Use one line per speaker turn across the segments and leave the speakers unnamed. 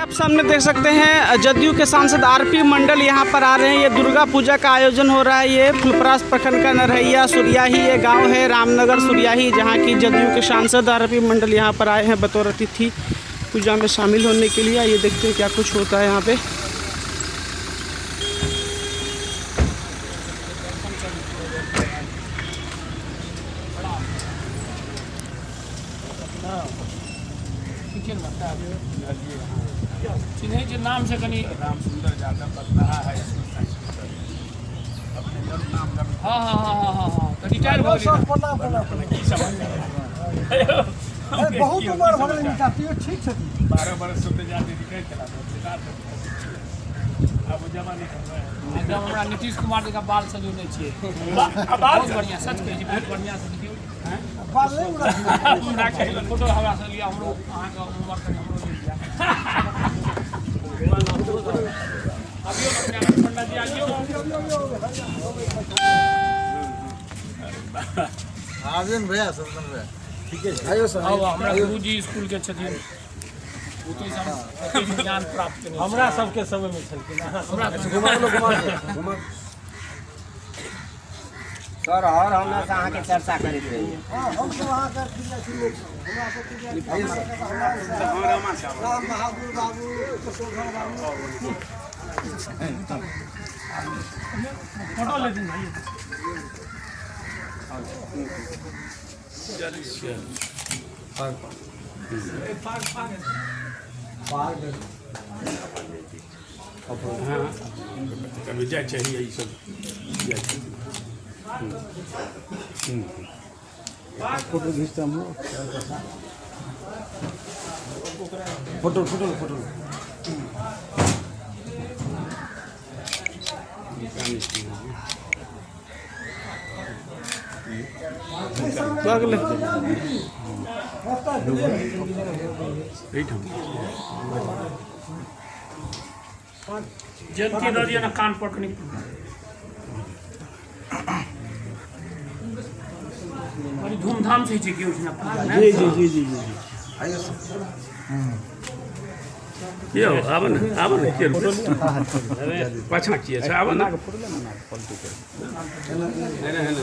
आप सामने देख सकते हैं जदयू के सांसद आरपी मंडल यहाँ पर आ रहे हैं। ये दुर्गा पूजा का आयोजन हो रहा है। ये फुलपरास प्रखंड का नरहैया सुरियाही ये गांव है, रामनगर सुरियाही, जहाँ की जदयू के सांसद आरपी मंडल यहाँ पर आए हैं बतौर अतिथि पूजा में शामिल होने के लिए। ये देखते हैं क्या कुछ होता है यहाँ पे।
चिन्है छै नाम से कनि।
राम सुंदर यादव बतलाहा है अपने जन्म नाम
हँ हँ हँ हँ हँ हँ तऽ रिटायर भऽ गेलै।
प्रणाम प्रणाम।
की समाचार?
अरे बहुत उम्र भऽ गेलै हिनका, तैयो ठीक छथिन।
12 बरस से तो जाते रिटायर चला अब वो जमाने का है।
एकदम हमरा नीतीश कुमार जकाँ बाल सजौने छियै।
अब
बहुत बढ़िआँ, सच कहै छी, बहुत बढ़िआँ से देखियौ।
बाल नहि उड़ल।
हमरा फोटो हमरा से लिअ, हमरो अहाँके उम्र कनि हमरो लेल लिअ। अबियौ अपने पंडा जी, आबियौ।
आबियौ ने भैया, सदन भैया, ठीके छै, आइयो सर।
आउ, हमरा गुरुजी स्कूल के छथिन, ओतहि से हम ओतहि से ज्ञान प्राप्त केने छी।
हमरा सबके समय में छलखिन अहाँ।
हमरा
घुमा लो, घुमा लो, घुमा।
सर, हर हमेशा अहाँके चर्चा करैत रहियै।
हँ, हमसब अहाँके प्रिय छी लोक सब। हमरा सबके जे राम बहादुर बाबू, शोभन बाबू।
फोटो लेथिन भाई।
कभी जाइ चाहिए ई सब जाइ छै।
फोटो घीचते हम लोग, फोटो फोटो फोटो।
भऽ गेलै।
एहिठाम।
जयंती दऽ दिअ ने कान पर कनि। बड़ी धूमधाम से होइ छै कि ओहिठिना पूजा ने?
जी जी जी जी जी।
आइयो सर।
यौ, आब ने, आब ने, के पाछाँ किए छै? आब ने। हेने हेने।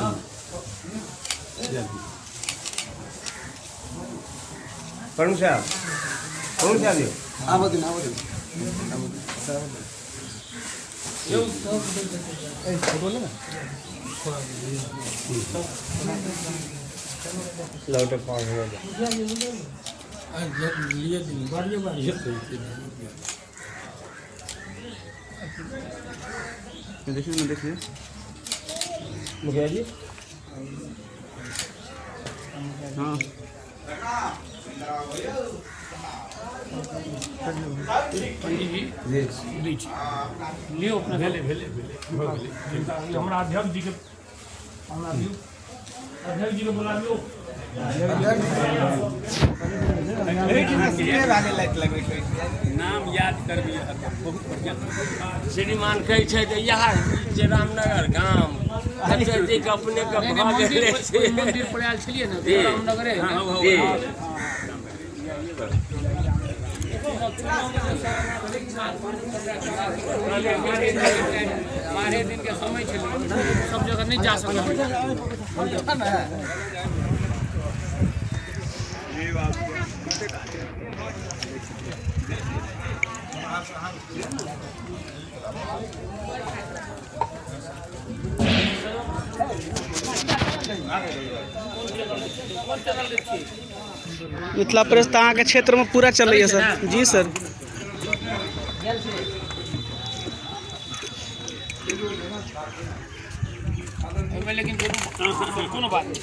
प्रमुख साहब, प्रमुख साहब यौ।
आबऽ दिन, आबऽ दिन।
लौटे पाँच बजे।
लिए दिन बारिए बारिए।
देखिए ना, देखिए
मुखिया जी।
हाँ।
पंडित जी दै छी, लियौ अपने।
भेलै भेलै भेलै, भऽ गेलै।
हमरा अध्यक्ष जी के, हमरा दियौ, अध्यक्ष जी के बोलाबियौ।
नाम याद करबी, बहुत बढ़िआँ।
श्रीमान कहै छै जे इएह जे रामनगर गाम अत्यधिक अपने के
नहि, नहि,
भऽ
मन्दिर
गेलै।
ओहि मन्दिर पर आयल छलियै ने?
जी।
रामनगरे है ने?
जी।
12 दिन के समय छलै, सब जगह नहि जा सकल।
मिथिला प्रेस तऽ अहाँके क्षेत्रमे पूरा चलैए सर। जी सर।
ओहिमे लेकिन कोनो कोनो बात नहि।